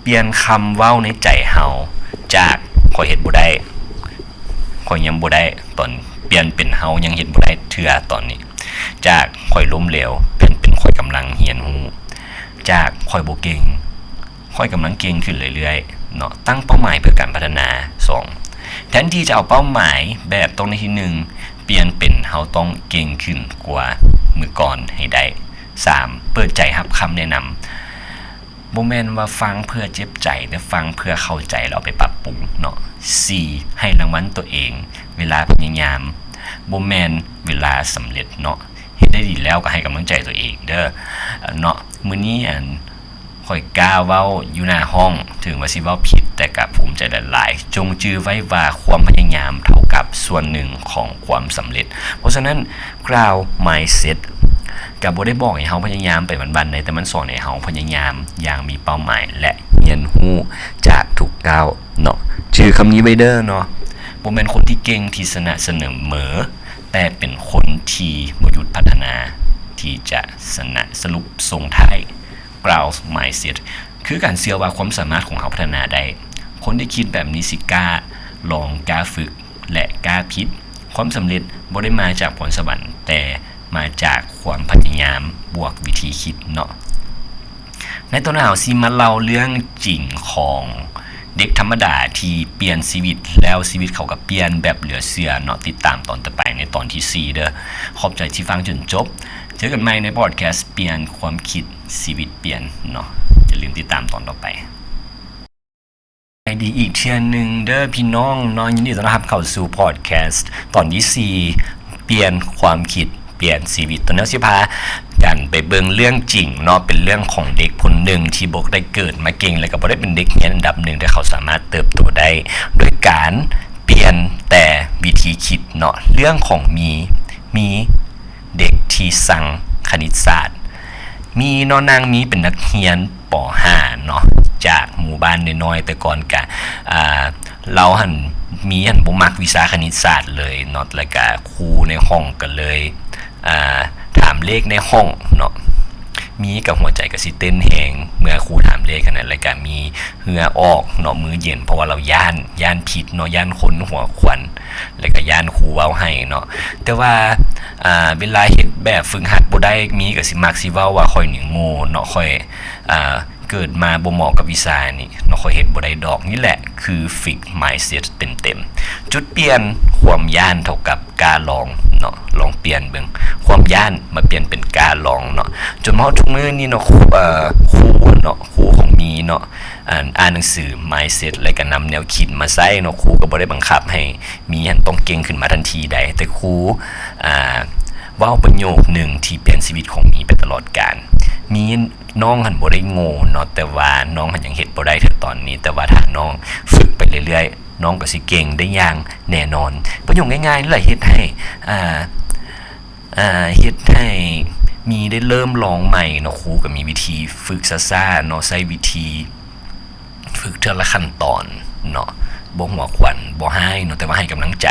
ປ່ຽນຄຳເວົ້າໃນໃຈເຮົາຈາກ ຂ້ອຍເຮັດບໍ່ໄດ້, ຂ້ອຍຍັງບໍ່ໄດ້, ຕອນ ປ່ຽນເປັນ ເຮົາຍັງເຮັດບໍ່ໄດ້ເທື່ອຕອນນີ້, ຈາກ ຂ້ອຍລົ້ມເຫຼວ ປ່ຽນເປັນ ຂ້ອຍກຳລັງຮຽນຮູ້, ຈາກ ຂ້ອຍບໍ່ເກັ່ງ ຂ້ອຍກຳລັງເກັ່ງຂຶ້ນເລື້ອຍໆເນາະ. ຕັ້ງເປົ້າໝາຍເພື່ອການພັດທະນາ. ສອງ, ແທນທີ່ຈະເອົາເປົ້າໝາຍແບບຕ້ອງໄດ້ທີໜຶ່ງ, ປ່ຽນເປັນເຮົາຕ້ອງເກັ່ງຂຶ້ນກວ່າມື້ກ່ອນໃຫ້ໄດ້. ສາມ, ເປີດໃຈຮັບຄຳແນະນຳ. ບໍ່ແມ່ນວ່າຟັງເພື່ອເຈັບໃຈ, ແຕ່ຟັງເພື່ອເຂົ້າໃຈແລ້ວເອົາໄປປັບປຸງເນາະ. ສີ່, ໃຫ້ລາງວັນຕົວເອງເວລາພະຍາຍາມ, ບໍ່ແມ່ນເວລາສຳເລັດເນາະ. ເຮັດໄດ້ດີແລ້ວກໍໃຫ້ກຳລັງໃຈຕົວເອງເດີ້ເນາະ. ມື້ນີ້ ອັນ ຂ້ອຍກ້າເວົ້າຢູ່ໜ້າຫ້ອງ, ເຖິງວ່າຊິເວົ້າຜິດ ແຕ່ກໍພູມໃຈຫຼາຍໆ. ຈົ່ງຈື່ໄວ້ວ່າຄວາມພະຍາຍາມເທົ່າກັບສ່ວນໜຶ່ງຂອງຄວາມສຳເລັດ. ເພາະສະນັ້ນ growth mindset ກໍບໍ່ໄດ້ບອກໃຫ້ເຮົາພະຍາຍາມໄປວັນໆໃດ, ແຕ່ມັນສອນໃຫ້ເຮົາພະຍາຍາມຢ່າງມີເປົ້າໝາຍ ແລະ ຮຽນຮູ້ຈາກທຸກກ້າວເນາະ. ຈື່ຄຳນີ້ໄວ້ເດີ້ເນາະ, ບໍ່ແມ່ນຄົນທີ່ເກັ່ງທີ່ຊະນະສະເໝີ, ແຕ່ເປັນຄົນທີ່ບໍ່ຢຸດພັດທະນາທີ່ຈະຊະນະ. ສະຫຼຸບສົ່ງທ້າຍ growth mindset ຄືການເຊື່ອວ່າຄວາມສາມາດຂອງເຮົາພັດທະນາໄດ້. ຄົນທີ່ຄິດແບບນີ້ຊິກ້າລອງ, ກ້າຝຶກ ແລະ ກ້າຜິດ. ຄວາມສຳເລັດບໍ່ໄດ້ມາຈາກພອນສະຫວັນ, ແຕ່ມາຈາກຄວາມພະຍາຍາມບວກວິທີຄິດເນາະ. ໃນຕອນໜ້າເຮົາຊິມາເລົ່າເລື່ອງຈິງຂອງເດັກທຳມະດາທີ່ປ່ຽນຊີວິດ ແລ້ວຊີວິດເຂົາກໍປ່ຽນແບບເຫຼືອເຊື່ອເນາະ. ຕິດຕາມຕອນຕໍ່ໄປໃນຕອນທີສີ່ເດີ້. ຂອບໃຈທີ່ຟັງຈົນຈົບ. ເຈີກັນໃໝ່ໃນພອດແຄສ ປ່ຽນຄວາມຄິດ ຊີວິດປ່ຽນເນາະ. ຢ່າລືມຕິດຕາມຕອນຕໍ່ໄປ. ສະບາຍດີອີກເທື່ອໜຶ່ງເດີ້ພີ່ນ້ອງເນາະ, ຍິນດີຕ້ອນຮັບເຂົ້າສູ່ພອດແຄສຕອນທີສີ່ ປ່ຽນຄວາມຄິດ ປ່ຽນຊີວິດ. ຕອນນີ້ຊິພາກັນໄປເບິ່ງເລື່ອງຈິງເນາະ, ເປັນເລື່ອງຂອງເດັກຄົນໜຶ່ງທີ່ບໍ່ໄດ້ເກີດມາເກັ່ງ ແລະ ກໍບໍ່ໄດ້ເປັນເດັກຮຽນອັນດັບໜຶ່ງ, ແຕ່ເຂົາສາມາດເຕີບໂຕໄດ້ດ້ວຍການປ່ຽນແຕ່ວິທີຄິດເນາະ. ເລື່ອງຂອງມີ ມີ ເດັກທີ່ຊັງຄະນິດສາດ. ມີເນາະ, ນາງມີເປັນນັກຮຽນ ປໍຫ້າເນາະ ຈາກໝູ່ບ້ານ ນ້ອຍໆ ແຕ່ກ່ອນກະ ອ່າ ລາວຫັ້ນ ມີຫັ້ນບໍ່ມັກວິຊາຄະນິດສາດເລີຍເນາະ ແລ້ວກະຄູໃນຫ້ອງກໍເລີຍ ອ່າ ຖາມເລກໃນຫ້ອງເນາະ ມີກໍຫົວໃຈກໍຊິເຕັ້ນແຮງ ເມື່ອຄູຖາມເລກຫັ້ນນະ ແລ້ວກະມີເຫື່ອອອກເນາະ ມືເຢັນ ເພາະວ່າລາວຢ້ານ ຢ້ານຜິດເນາະ ຢ້ານຄົນຫົວຄວັນ ແລ້ວກະຢ້ານຄູເວົ້າໃຫ້ເນາະ ແຕ່ວ່າ ອ່າ ເວລາເຮັດແບບຝຶກຫັດບໍ່ໄດ້ ມີກໍຊິມັກຊິເວົ້າວ່າຂ້ອຍນີ້ໂງ່ເນາະ ຂ້ອຍ ອ່າ ເກີດມາບໍ່ເໝາະກັບວິຊານີ້ເນາະ ຂ້ອຍເຮັດບໍ່ໄດ້ດອກ. ນີ້ແຫຼະຄື fix mindset ເຕັມໆ. ຈຸດປ່ຽນຄວາມຢ້ານເທົ່າກັບກ້າລອງເນາະ ລອງປ່ຽນເບິ່ງ ຄວາມຢ້ານມາປ່ຽນເປັນກ້າລອງເນາະ ຈົນມາຮອດທຸກມື້ນີ້ເນາະ ຄູ ເອີ ຄູເນາະ ຄູຂອງມີເນາະ ອ່ານ ອ່ານໜັງສື mindset ແລະກະນຳແນວຄິດມາໃຊ້ເນາະ ຄູກໍບໍ່ໄດ້ບັງຄັບໃຫ້ມີຫັ້ນຕ້ອງເກັ່ງຂຶ້ນມາທັນທີໃດ ແຕ່ຄູ ອ່າ ເວົ້າປະໂຫຍກໜຶ່ງທີ່ປ່ຽນຊີວິດຂອງມີໄປຕະຫຼອດການ ມີ ນ້ອງຫັ້ນບໍ່ໄດ້ໂງ່ເນາະ ແຕ່ວ່ານ້ອງຫັ້ນຍັງເຮັດບໍ່ໄດ້ເທື່ອຕອນນີ້ ແຕ່ວ່າຖ້ານ້ອງຝຶກໄປເລື້ອຍໆ ນ້ອງກໍຊິເກັ່ງໄດ້ຢ່າງແນ່ນອນ. ປະໂຫຍກງ່າຍໆນີ້ແຫຼະ ເຮັດໃຫ້ ອ່າ ອ່າ ເຮັດໃຫ້ມີໄດ້ເລີ່ມລອງໃໝ່ເນາະ ຄູກໍມີວິທີຝຶກຊ້າໆເນາະ ໃຊ້ວິທີຝຶກເທື່ອລະຂັ້ນຕອນເນາະ ບໍ່ຫົວຂວັນ ບໍ່ຮ້າຍເນາະ ແຕ່ວ່າໃຫ້ກຳລັງໃຈ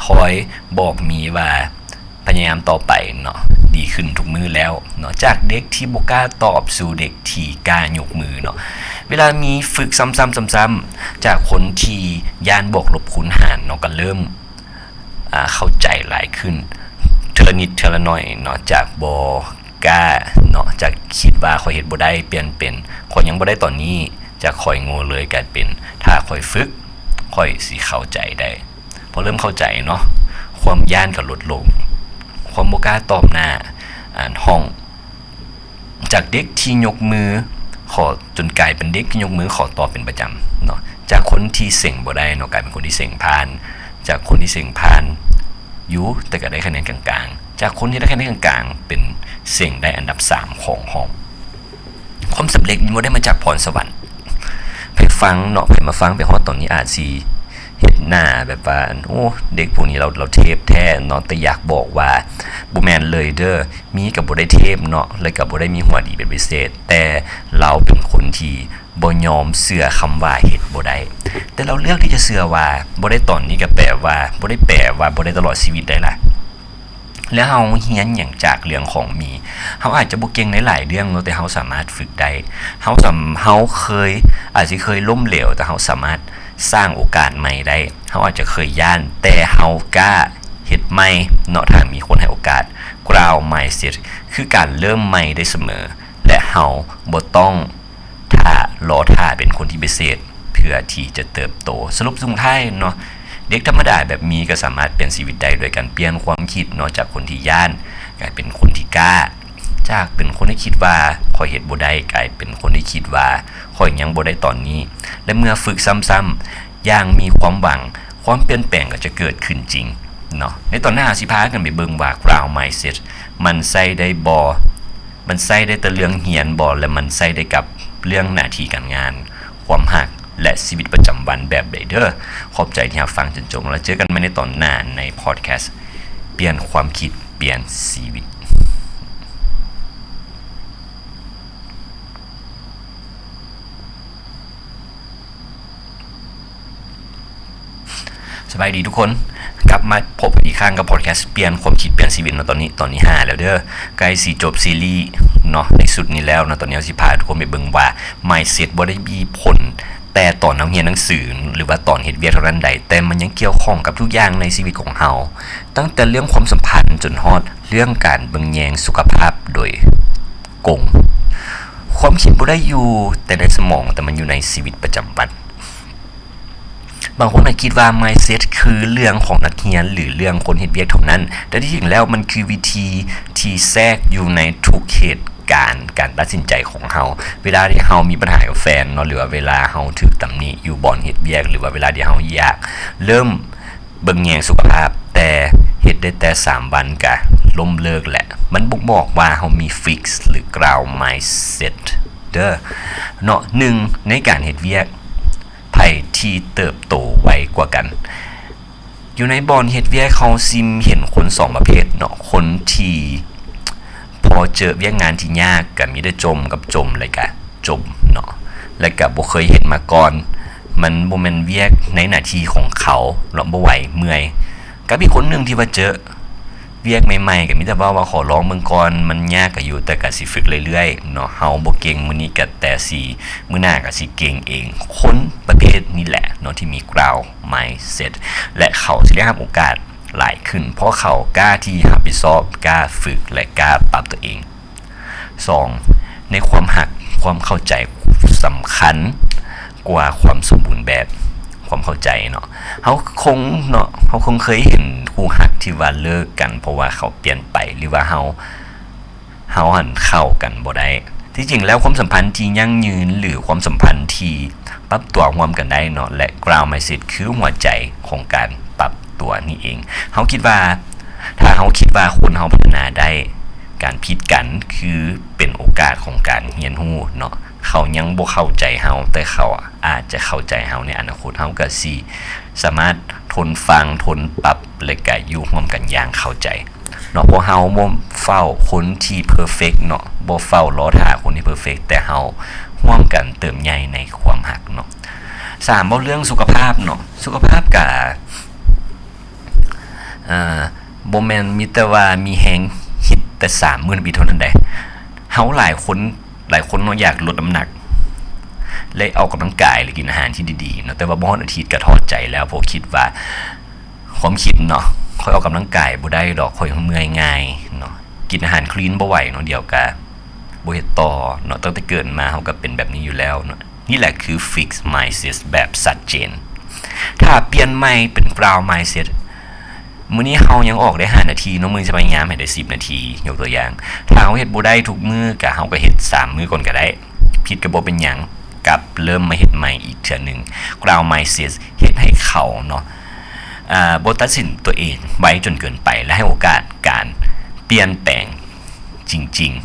ຄອຍບອກມີວ່າ ພະຍາຍາມຕໍ່ໄປເນາະ ດີຂຶ້ນທຸກມື້ແລ້ວເນາະ ຈາກເດັກທີ່ບໍ່ກ້າຕອບສູ່ເດັກທີ່ກ້າຍົກມືເນາະ ເວລາມີຝຶກຊ້ຳໆ ຈາກຄົນທີ່ຢ້ານບວກລົບຄູນຫານເນາະ ກໍເລີ່ມ ອ່າ ເຂົ້າໃຈຫຼາຍຂຶ້ນ ເທື່ອລະນິດເທື່ອລະໜ້ອຍເນາະ ຈາກບໍ່ກ້າເນາະ ຈາກຄິດວ່າຂ້ອຍເຮັດບໍ່ໄດ້ ປ່ຽນເປັນຂ້ອຍຍັງບໍ່ໄດ້ຕອນນີ້ ຈາກຂ້ອຍໂງ່ເລີຍ ກາຍເປັນຖ້າຂ້ອຍຝຶກ ຂ້ອຍຊິເຂົ້າໃຈໄດ້. ພໍເລີ່ມເຂົ້າໃຈເນາະ ຄວາມຢ້ານກໍລົດລົງ ຄວາມບໍ່ກ້າຕອບໜ້າ ອ່າ ຫ້ອງ ຈາກເດັກທີ່ຍົກມືຂໍ ຈົນກາຍເປັນເດັກທີ່ຍົກມືຂໍຕອບເປັນປະຈຳເນາະ ຈາກຄົນທີ່ເສັງບໍ່ໄດ້ເນາະ ກາຍເປັນຄົນທີ່ເສັງຜ່ານ ຈາກຄົນທີ່ເສັງຜ່ານຢູ່ ແຕ່ກໍໄດ້ຄະແນນກາງໆ ຈາກຄົນທີ່ໄດ້ຄະແນນກາງໆ ເປັນເສັງໄດ້ອັນດັບສາມຂອງຫ້ອງ. ຄວາມສຳເລັດມັນບໍ່ໄດ້ມາຈາກພອນສະຫວັນ. ໃຜຟັງເນາະ ໃຜມາຟັງໄປຮອດຕອນນີ້ອາດຊິເຫັນໜ້າແບບວ່າ ໂອ້ ເດັກພວກນີ້ລາວ ລາວເທບແທ້ເນາະ ແຕ່ຢາກບອກວ່າບໍ່ແມ່ນເລີຍເດີ້. ມີກໍບໍ່ໄດ້ເທບເນາະ ແລະກໍບໍ່ໄດ້ມີຫົວດີເປັນພິເສດ ແຕ່ລາວເປັນຄົນທີ່ບໍ່ຍອມເຊື່ອຄຳວ່າເຮັດບໍ່ໄດ້ ແຕ່ລາວເລືອກທີ່ຈະເຊື່ອວ່າບໍ່ໄດ້ຕອນນີ້ ກໍແປວ່າບໍ່ໄດ້ ແປວ່າບໍ່ໄດ້ຕະຫຼອດຊີວິດໄດ໋ລະ. ແລ້ວເຮົາຮຽນຫຍັງຈາກເລື່ອງຂອງມີ? ເຮົາອາດຈະບໍ່ເກັ່ງໃນຫຼາຍເລື່ອງເນາະ ແຕ່ເຮົາສາມາດຝຶກໄດ້. ເຮົາສາມ- ເຮົາເຄີຍ ອາດຊິເຄີຍລົ້ມເຫຼວ ແຕ່ເຮົາສາມາດສ້າງໂອກາດໃໝ່ໄດ້. ເຮົາອາດຈະເຄີຍຢ້ານ ແຕ່ເຮົາກ້າເຮັດໃໝ່ເນາະ ຖ້າມີຄົນໃຫ້ໂອກາດ. Growth mindset ຄືການເລີ່ມໃໝ່ໄດ້ສະເໝີ ແລະ ເຮົາບໍ່ຕ້ອງ ຖ້າ ລໍຖ້າເປັນຄົນທີ່ພິເສດເພື່ອທີ່ຈະເຕີບໂຕ. ສະຫຼຸບສຸດທ້າຍເນາະ ເດັກທຳມະດາແບບມີກໍສາມາດປ່ຽນຊີວິດໄດ້ໂດຍການປ່ຽນຄວາມຄິດເນາະ ຈາກຄົນທີ່ຢ້ານກາຍເປັນຄົນທີ່ກ້າ, ຈາກເປັນຄົນທີ່ຄິດວ່າຂ້ອຍເຮັດບໍ່ໄດ້ ກາຍເປັນຄົນທີ່ຄິດວ່າຂ້ອຍຍັງບໍ່ໄດ້ຕອນນີ້ ແລະ ເມື່ອຝຶກຊ້ຳໆຢ່າງມີຄວາມຫວັງ ຄວາມປ່ຽນແປງກໍຈະເກີດຂຶ້ນຈິງເນາະ. ໃນຕອນໜ້າເຮົາຊິພາກັນໄປເບິ່ງວ່າ Growth mindset ມັນໃຊ້ໄດ້ບໍ່? ມັນໃຊ້ໄດ້ແຕ່ເລື່ອງຮຽນບໍ່ ແລະ ມັນໃຊ້ໄດ້ກັບເລື່ອງໜ້າທີ່ການງານ, ຄວາມຮັກ ແລະ ຊີວິດປະຈຳວັນແບບໃດເດີ້. ຂອບໃຈທີ່ຮັບຟັງຈົນຈົບ ແລ້ວເຈີກັນໃໝ່ໃນຕອນໜ້າໃນ podcast ປ່ຽນຄວາມຄິດ ປ່ຽນຊີວິດ. ສະບາຍດີທຸກຄົນ ກັບມາພົບກັນອີກຄັ້ງກັບ podcast ປ່ຽນຄວາມຄິດປ່ຽນຊີວິດເນາະ. ຕອນນີ້ຕອນທີຫ້າແລ້ວເດີ້ ໃກ້ຊິຈົບຊີຣີເນາະ ໃນຊຸດນີ້ແລ້ວເນາະ. ຕອນນີ້ເຮົາຊິພາທຸກຄົນໄປເບິ່ງວ່າ mindset ບໍ່ໄດ້ມີຜົນແຕ່ຕອນເຮົາຮຽນໜັງສື ຫຼືວ່າຕອນເຮັດວຽກເທົ່ານັ້ນໃດ ແຕ່ມັນຍັງກ່ຽວຂ້ອງກັບທຸກຢ່າງໃນຊີວິດຂອງເຮົາ ຕັ້ງແຕ່ເລື່ອງຄວາມສຳພັນຈົນຮອດເລື່ອງການເບິ່ງແຍງສຸຂະພາບໂດຍກົງ. ຄວາມຄິດບໍ່ໄດ້ຢູ່ແຕ່ໃນສະໝອງ ແຕ່ມັນຢູ່ໃນຊີວິດປະຈຳວັນ. ບາງຄົນອາດຄິດວ່າ mindset ຄືເລື່ອງຂອງນັກຮຽນ ຫຼື ເລື່ອງຄົນເຮັດວຽກເທົ່ານັ້ນ, ແຕ່ທີ່ຈິງແລ້ວມັນຄືວິທີທີ່ແຊກຢູ່ໃນທຸກເຫດການ ການຕັດສິນໃຈຂອງເຮົາ. ເວລາທີ່ເຮົາມີບັນຫາກັບແຟນເນາະ ຫຼືວ່າເວລາເຮົາຖືກຕຳໜິຢູ່ບ່ອນເຮັດວຽກ ຫຼືວ່າເວລາທີ່ເຮົາຢາກເລີ່ມເບິ່ງແຍງສຸຂະພາບ ແຕ່ເຮັດໄດ້ແຕ່ສາມວັນກະລົ້ມເລີກແຫຼະ, ມັນບົ່ງບອກວ່າເຮົາມີ fix ຫຼື growth mindset ເດີ້ເນາະ. ໜຶ່ງ ໃນການເຮັດວຽກ ໃຜທີ່ເຕີບໂຕໄວກວ່າກັນ? ຢູ່ໃນບ່ອນເຮັດວຽກ ເຮົາຊິເຫັນຄົນສອງປະເພດເນາະ, ຄົນທີ່ພໍເຈີວຽກງານທີ່ຍາກ ກະມີແຕ່ຈົ່ມກັບຈົ່ມ ແລະ ກະຈົ່ມເນາະ, ແລະກະບໍ່ເຄີຍເຮັດມາກ່ອນ. ມັນບໍ່ແມ່ນວຽກໃນໜ້າທີ່ຂອງເຂົາເນາະ, ບໍ່ໄຫວ, ເມື່ອຍ. ກັບອີກຄົນໜຶ່ງທີ່ວ່າເຈີວຽກໃໝ່ໆ ກະມີແຕ່ເວົ້າວ່າ ຂໍລອງເບິ່ງກ່ອນ, ມັນຍາກກະຢູ່ ແຕ່ກະຊິຝຶກເລື້ອຍໆເນາະ. ເຮົາບໍ່ເກັ່ງມື້ນີ້ກະແຕ່ຊິ ມື້ໜ້າກະຊິເກັ່ງເອງ. ຄົນປະເພດນີ້ແຫຼະເນາະ ທີ່ມີ growth mindset ແລະເຂົາຊິໄດ້ຮັບໂອກາດຫຼາຍຂຶ້ນ ເພາະເຂົາກ້າທີ່ຮັບຜິດຊອບ, ກ້າຝຶກ ແລະກ້າປັບຕົວເອງ. ສອງ ໃນຄວາມຮັກ, ຄວາມເຂົ້າໃຈສຳຄັນກວ່າຄວາມສົມບູນແບບ. ຄວາມເຂົ້າໃຈເນາະ, ເຮົາຄົງເນາະ ເຮົາຄົງເຄີຍເຫັນຄູ່ຮັກທີ່ວ່າເລີກກັນເພາະວ່າເຂົາປ່ຽນໄປ ຫຼືວ່າເຮົາ ເຮົາຫັ້ນເຂົ້າກັນບໍ່ໄດ້. ທີ່ຈິງແລ້ວຄວາມສຳພັນທີ່ຢັ້ງຍືນ ຫຼືຄວາມສຳພັນທີ່ປັບຕົວຮ່ວມກັນໄດ້ເນາະ ແລະ growth mindset ຄືຫົວໃຈຂອງການປັບຕົວນີ້ເອງ. ເຮົາຄິດວ່າ ຖ້າເຮົາຄິດວ່າຄົນເຮົາພັດທະນາໄດ້, ການຜິດກັນຄືເປັນໂອກາດຂອງການຮຽນຮູ້ເນາະ. ເຂົາຍັງບໍ່ເຂົ້າໃຈເຮົາ, ແຕ່ເຂົາອາດຈະເຂົ້າໃຈເຮົາໃນອະນາຄົດ. ເຮົາກະຊິສາມາດທົນຟັງ, ທົນປັບ ແລະກະຢູ່ຮ່ວມກັນຢ່າງເຂົ້າໃຈເນາະ. ພວກເຮົາບໍ່ເຝົ້າຄົນທີ່ perfect ເນາະ, ບໍ່ເຝົ້າລໍຖ້າຄົນທີ່ perfect, ແຕ່ເຮົາຮ່ວມກັນເຕີບໃຫຍ່ໃນຄວາມຮັກເນາະ. ສາມ ເວົ້າເລື່ອງສຸຂະພາບເນາະ. ສຸຂະພາບກະ ເອີ ບໍ່ແມ່ນມີແຕ່ວ່າມີແຮງເຮັດແຕ່ສາມມື້ໃນປີເທົ່ານັ້ນໃດ. ເຮົາຫຼາຍຄົນ, ຫຼາຍຄົນເນາະ ຢາກລົດນ້ຳໜັກ ແລະອອກກຳລັງກາຍ ຫຼືກິນອາຫານທີ່ດີໆເນາະ, ແຕ່ວ່າບໍ່ຮອດອາທິດກະຖອດໃຈແລ້ວ ເພາະຄິດວ່າ ຄວາມຄິດເນາະ, ຂ້ອຍອອກກຳລັງກາຍບໍ່ໄດ້ດອກ, ຂ້ອຍເມື່ອຍງ່າຍເນາະ, ກິນອາຫານ clean ບໍ່ໄຫວເນາະ, ດຽວກະບໍ່ເຮັດຕໍ່ເນາະ. ຕັ້ງແຕ່ເກີດມາເຮົາກະເປັນແບບນີ້ຢູ່ແລ້ວເນາະ. ນີ້ແຫຼະຄື fixed mindset ແບບຊັດເຈນ. ຖ້າປ່ຽນໃໝ່ເປັນ growth mindset, ມື້ນີ້ເຮົາຍັງອອກໄດ້ຫ້ານາທີເນາະ, ມື້ນີ້ຈະພະຍາຍາມໃຫ້ໄດ້ສິບນາທີ. ຍົກຕົວຢ່າງ, ຖ້າເຮົາເຮັດບໍ່ໄດ້ທຸກມື້ ກະເຮົາກະເຮັດສາມມື້ກ່ອນກະໄດ້, ຜິດກະບໍ່ເປັນຫຍັງ, ກັບເລີ່ມມາເຮັດໃໝ່ອີກເທື່ອໜຶ່ງ. Growth mindset ເຮັດໃຫ້ເຂົາເນາະ ອາ ບໍ່ຕັດສິນຕົວເອງໄວຈົນເກີນໄປ ແລະໃຫ້ໂອກາດການປ່ຽນແປງຈິງໆ.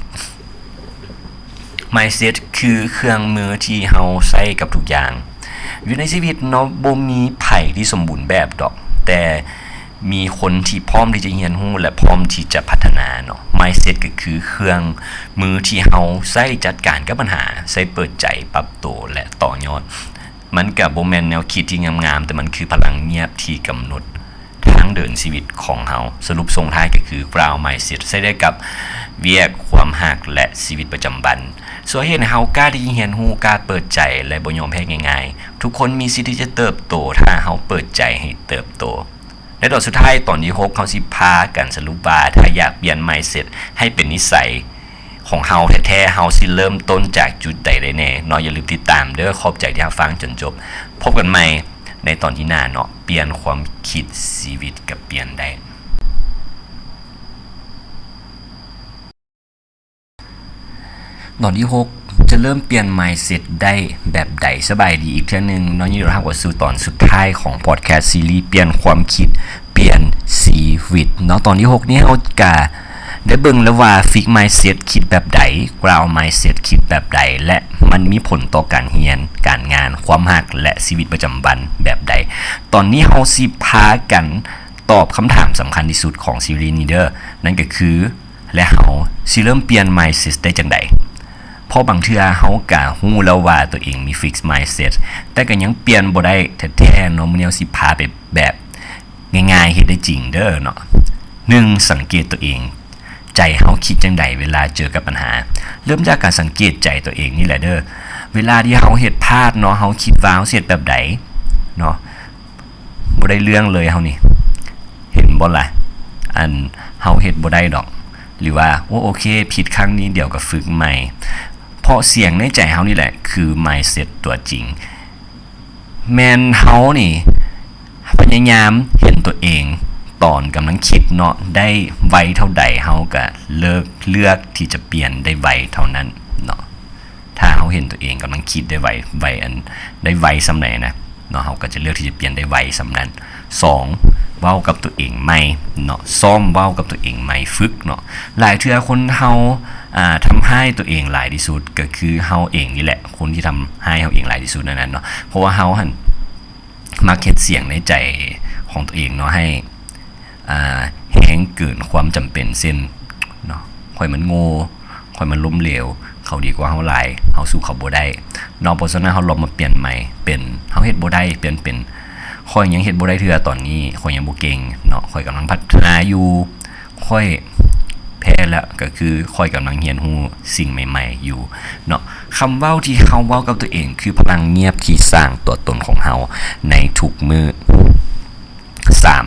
Mindset ຄືເຄື່ອງມືທີ່ເຮົາໃຊ້ກັບທຸກຢ່າງຢູ່ໃນຊີວິດເນາະ. ບໍ່ມີໃຜທີ່ສົມບູນແບບດອກ, ແຕ່ມີຄົນທີ່ພ້ອມທີ່ຈະຮຽນຮູ້ ແລະ ພ້ອມທີ່ຈະພັດທະນາເນາະ. Mindset ກໍຄືເຄື່ອງມືທີ່ເຮົາໃຊ້ຈັດການກັບບັນຫາ, ໃຊ້ເປີດໃຈ, ປັບໂຕ ແລະ ຕໍ່ຍອດ. ມັນກະບໍ່ແມ່ນແນວຄິດທີ່ງາມໆ, ແຕ່ມັນຄືພະລັງງຽບທີ່ກຳນົດ ທາງເດີນຊີວິດຂອງເຮົາ. ສະຫຼຸບສົ່ງທ້າຍກໍຄື growth mindset ໃຊ້ໄດ້ກັບວຽກ, ຄວາມຮັກ ແລະ ຊີວິດປະຈຳວັນ. ຊ່ວຍເຮັດໃຫ້ເຮົາກ້າທີ່ຈະຮຽນຮູ້, ກ້າເປີດໃຈ ແລະ ບໍ່ຍອມແພ້ງ່າຍໆ. ທຸກຄົນມີສິດທີ່ຈະເຕີບໂຕ ຖ້າເຮົາເປີດໃຈໃຫ້ເຕີບໂຕ. ໃນຕອນສຸດທ້າຍ, ຕອນທີຫົກ ເຮົາຊິພາກັນສະຫຼຸບວ່າ ຖ້າຢາກປ່ຽນ mindset ໃຫ້ເປັນນິໄສ ຂອງເຮົາແທ້ໆ, ເຮົາຊິເລີ່ມຕົ້ນຈາກຈຸດໃດໄດ້ແດ່ເນາະ? ຢ່າລືມຕິດຕາມເດີ້. ຂອບໃຈທີ່ຮັບຟັງຈົນຈົບ. ພົບກັນໃໝ່ໃນຕອນທີ່ໜ້າເນາະ. ປ່ຽນຄວາມຄິດ, ຊີວິດກໍປ່ຽນໄດ້. ຕອນທີຫົກ ຈະເລີ່ມປ່ຽນ mindset ໄດ້ແບບໃດ? ສະບາຍດີອີກເທື່ອໜຶ່ງເນາະ. ຍິນດີຕ້ອນຮັບເຂົ້າສູ່ຕອນສຸດທ້າຍຂອງ podcast series ປ່ຽນຄວາມຄິດ ປ່ຽນຊີວິດເນາະ. ຕອນທີຫົກນີ້ເຮົາກະໄດ້ເບິ່ງແລ້ວວ່າ fixed mindset ຄິດແບບໃດ, growth mindset ຄິດແບບໃດ ແລະ ມັນມີຜົນຕໍ່ການຮຽນ, ການງານ, ຄວາມຮັກ ແລະ ຊີວິດປະຈຳວັນແບບໃດ. ຕອນນີ້ເຮົາຊິພາກັນຕອບຄຳຖາມສຳຄັນທີ່ສຸດຂອງຊີຣີນີ້ເດີ້, ນັ້ນກໍຄື ແລະ ເຮົາຊິເລີ່ມປ່ຽນ mindset ໄດ້ຈັ່ງໃດ? ເພາະບາງເທື່ອເຮົາກະຮູ້ແລ້ວວ່າຕົວເອງມີ fixed mindset ແຕ່ກໍຍັງປ່ຽນບໍ່ໄດ້ແທ້ໆເນາະ. ມື້ນີ້ເຮົາຊິພາໄປແບບງ່າຍໆ ເຮັດໄດ້ຈິງເດີ້ເນາະ. ໜຶ່ງ ສັງເກດຕົວເອງ, ໃຈເຮົາຄິດຈັ່ງໃດເວລາເຈີກັບບັນຫາ? ເລີ່ມຈາກການສັງເກດໃຈຕົວເອງນີ້ແຫຼະເດີ້. ເວລາທີ່ເຮົາເຮັດພາດເນາະ, ເຮົາຄິດວ່າເຮົາຊິເຮັດແບບໃດເນາະ? ບໍ່ໄດ້ເລື່ອງເລີຍເຮົານີ້ ເຫັນບໍ່ລະ? ອັນ ເຮົາເຮັດບໍ່ໄດ້ດອກ ຫຼືວ່າ ໂອ້ ໂອເຄ ຜິດຄັ້ງນີ້ ດຽວກໍຝຶກໃໝ່. ເພາະສຽງໃນໃຈເຮົານີ້ແຫຼະຄື mindset ຕົວຈິງ. ແມ່ນເຮົານີ້ພະຍາຍາມເຫັນຕົວເອງຕອນກຳລັງຄິດເນາະ ໄດ້ໄວເທົ່າໃດ ເຮົາກໍເລືອກ ເລືອກທີ່ຈະປ່ຽນໄດ້ໄວເທົ່ານັ້ນເນາະ. ຖ້າເຮົາເຫັນຕົວເອງກຳລັງຄິດໄດ້ໄວ ໄວ ອັນ ໄດ້ໄວສ່ຳໃດນະເນາະ, ເຮົາກໍຈະເລືອກທີ່ຈະປ່ຽນໄດ້ໄວສ່ຳນັ້ນ. ສອງ ເວົ້າກັບຕົວເອງໃໝ່ເນາະ, ຊ້ອມເວົ້າກັບຕົວເອງໃໝ່, ຝຶກເນາະ. ຫຼາຍເທື່ອຄົນເຮົາ ອ່າ ທຳຮ້າຍຕົວເອງຫຼາຍທີ່ສຸດ ກໍຄືເຮົາເອງນີ້ແຫຼະ ຄົນທີ່ທຳຮ້າຍເຮົາເອງຫຼາຍທີ່ສຸດນັ້ນນະເນາະ. ເພາະວ່າເຮົາຫັ້ນມັກເຮັດສຽງໃນໃຈຂອງຕົວເອງເນາະ ໃຫ້ ອ່າ ແຮງເກີນຄວາມຈຳເປັນ ເຊັ່ນເນາະ ຂ້ອຍມັນໂງ່, ຂ້ ຂ້ອຍມັນລົ້ມເຫຼວ ເຂົາດີກວ່າເຮົາຫຼາຍ ເຮົາສູ້ເຂົາບໍ່ໄດ້ເນາະ. ເພາະສະນັ້ນເຮົາລອງມາປ່ຽນໃໝ່ເປັນ ເຮົາເຮັດບໍ່ໄດ້ ປ່ຽນເປັນ ຂ້ອຍຍັງເຮັດບໍ່ໄດ້ເທື່ອຕອນນີ້ ຂ້ອຍຍັງບໍ່ເກັ່ງເນາະ ຂ້ອຍກຳລັງພັດທະນາຢູ່ ຂ້ອຍແພ້ແລ້ວ ກໍຄືຂ້ອຍກຳລັງຮຽນຮູ້ສິ່ງໃໝ່ໆຢູ່ເນາະ. ຄຳເວົ້າທີ່ເຮົາເວົ້າກັບຕົວເອງ ຄືພະລັງງຽບທີ່ສ້າງຕົວຕົນຂອງເຮົາໃນທຸກມື້. ສາມ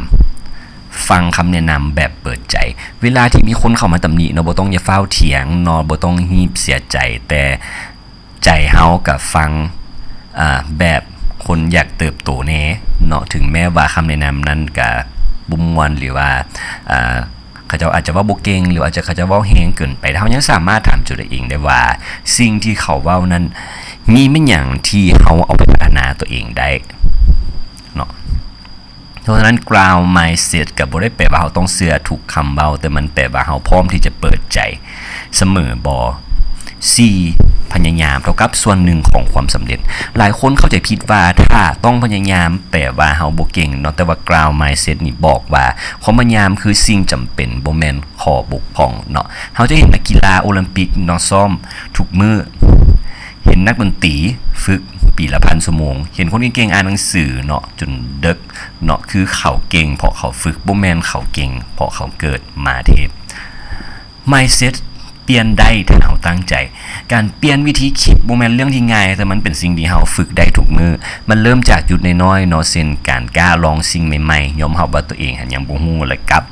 ຟັງຄຳແນະນຳແບບເປີດໃຈ. ເວລາທີ່ມີຄົນເຂົ້າມາຕຳໜິເນາະ ບໍ່ຕ້ອງ ຢ່າຟ້າວຖຽງເນາະ ບໍ່ຕ້ອງຮີບເສຍໃຈ ແຕ່ໃຈເຮົາກະຟັງ ອາ ແບບຄົນຢາກເຕີບໂຕແດ່ເນາະ. ເຖິງແມ້ວ່າຄຳແນະນຳນັ້ນກະບໍ່ມ່ວນ ຫຼືວ່າ ອາ ເຂົາເຈົ້າອາດຈະເວົ້າບໍ່ເກັ່ງ ຫຼືອາດຈະເຂົາເຈົ້າເວົ້າແຮງເກີນໄປ ແຕ່ເຮົາຍັງສາມາດຖາມໂຈດຕົວເອງໄດ້ວ່າ ສິ່ງທີ່ເຂົາເວົ້ານັ້ນ ມີແມ່ນຫຍັງທີ່ເຮົາເອົາໄປພັດທະນາຕົວເອງໄດ້ເນາະ. ເພາະສະນັ້ນ growth mindset ກໍບໍ່ໄດ້ແປວ່າເຮົາຕ້ອງເຊື່ອທຸກຄຳເວົ້າ ແຕ່ມັນແປວ່າເຮົາພ້ອມທີ່ຈະເປີດໃຈສະເໝີບໍ? ສີ່ ພະຍາຍາມເທົ່າກັບສ່ວນໜຶ່ງຂອງຄວາມສຳເລັດ. ຫຼາຍຄົນເຂົ້າໃຈຜິດວ່າຖ້າຕ້ອງພະຍາຍາມແປວ່າເຮົາບໍ່ເກັ່ງເນາະ, ແຕ່ວ່າ growth mindset ນີ້ບອກວ່າຄວາມພະຍາຍາມຄືສິ່ງຈຳເປັນ, ບໍ່ແມ່ນຂໍ້ບົກຜ່ອງເນາະ. ເຮົາຈະເຫັນນັກກິລາໂອລິມປິກເນາະ ຊ້ອມທຸກມື້, ເຫັນນັກດົນຕີຝຶກປີລະພັນຊົ່ວໂມງ, ເຫັນຄົນເກັ່ງໆອ່ານໜັງສືເນາະ ຈົນເດິກເນາະ, ຄືເຂົາເກັ່ງເພາະເຂົາຝຶກ, ບໍ່ແມ່ນເຂົາເກັ່ງເພາະເຂົາເກີດມາເທບ. mindset ປ່ຽນໄດ້ຖ້າເຮົາຕັ້ງໃຈ. ການປ່ຽນວິທີຄິດບໍ່ແມ່ນເລື່ອງທີ່ງ່າຍ, ແຕ່ມັນເປັນສິ່ງທີ່ເຮົາຝຶກໄດ້ທຸກມື້. ມັນເລີ່ມຈາກຈຸດນ້ອຍໆເນາະ, ເຊັ່ນ ການກ້າລອງສິ່ງໃໝ່ໆ, ຍອມຮັບວ່າຕົວເອງຫັ້ນຍັງບໍ່ຮູ້ ແລະ ກັບ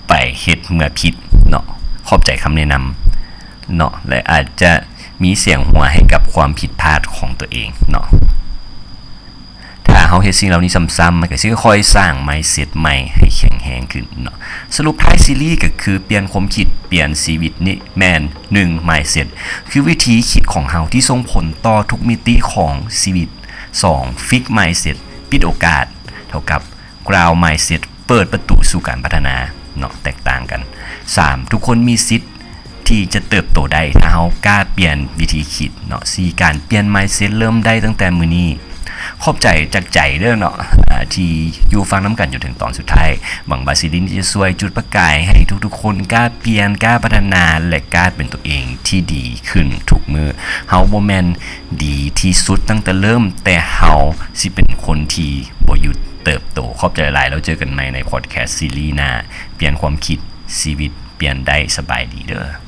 ໄປເຮັດເມື່ອຜິດເນາະ. ຂອບໃຈຄຳແນະນຳເນາະ ແລະ ອາດຈະມີສຽງຫົວໃຫ້ກັບຄວາມຜິດພາດຂອງຕົວເອງເນາະ. ຖ້າເຮົາເຮັດສິ່ງເຫຼົ່ານີ້ຊ້ຳໆ ມັນກໍຊິຄ່ອຍສ້າງ mindset ໃໝ່ໃຫ້ແຂງແຮງຂຶ້ນເນາະ. ສະຫຼຸບທ້າຍຊີຣີກໍຄືປ່ຽນຄວາມຄິດ, ປ່ຽນຊີວິດນີ້ແມ່ນ ໜຶ່ງ mindset ຄືວິທີຄິດຂອງເຮົາທີ່ສົ່ງຜົນຕໍ່ທຸກມິຕິຂອງຊີວິດ. ສອງ fix mindset ປິດໂອກາດ ເທົ່າກັບ growth mindset ເປີດປະຕູສູ່ການພັດທະນາເນາະ, ແຕກຕ່າງກັນ. ສາມ ທຸກຄົນມີສິດ ທີ່ຈະເຕີບໂຕໄດ້ ຖ້າເຮົາກ້າປ່ຽນວິທີຄິດເນາະ. ສີ່ ການປ່ຽນ mindset ເລີ່ມໄດ້ຕັ້ງແຕ່ມື້ນີ້. ຂອບໃຈຈາກໃຈເດີ້ເນາະ ອາ ທີ່ຢູ່ຟັງນຳກັນຈົນເຖິງຕອນສຸດທ້າຍ. ຫວັງວ່າຊີຣີນີ້ຈະຊ່ວຍຈຸດປະກາຍໃຫ້ທຸກໆຄົນກ້າປ່ຽນ, ກ້າພັດທະນາ ແລະ ກ້າເປັນຕົວເອງທີ່ດີຂຶ້ນທຸກມື້. ເຮົາບໍ່ແມ່ນດີທີ່ສຸດຕັ້ງແຕ່ເລີ່ມ, ແຕ່ເຮົາຊິເປັນຄົນທີ່ບໍ່ຢຸດເຕີບໂຕ. ຂອບໃຈຫຼາຍ, ແລ້ວເຈີກັນໃໝ່ໃນ podcast ຊີຣີໜ້າ. ປ່ຽນຄວາມຄິດ, ຊີວິດ ປ່ຽນໄດ້. ສະບາຍດີເດີ້.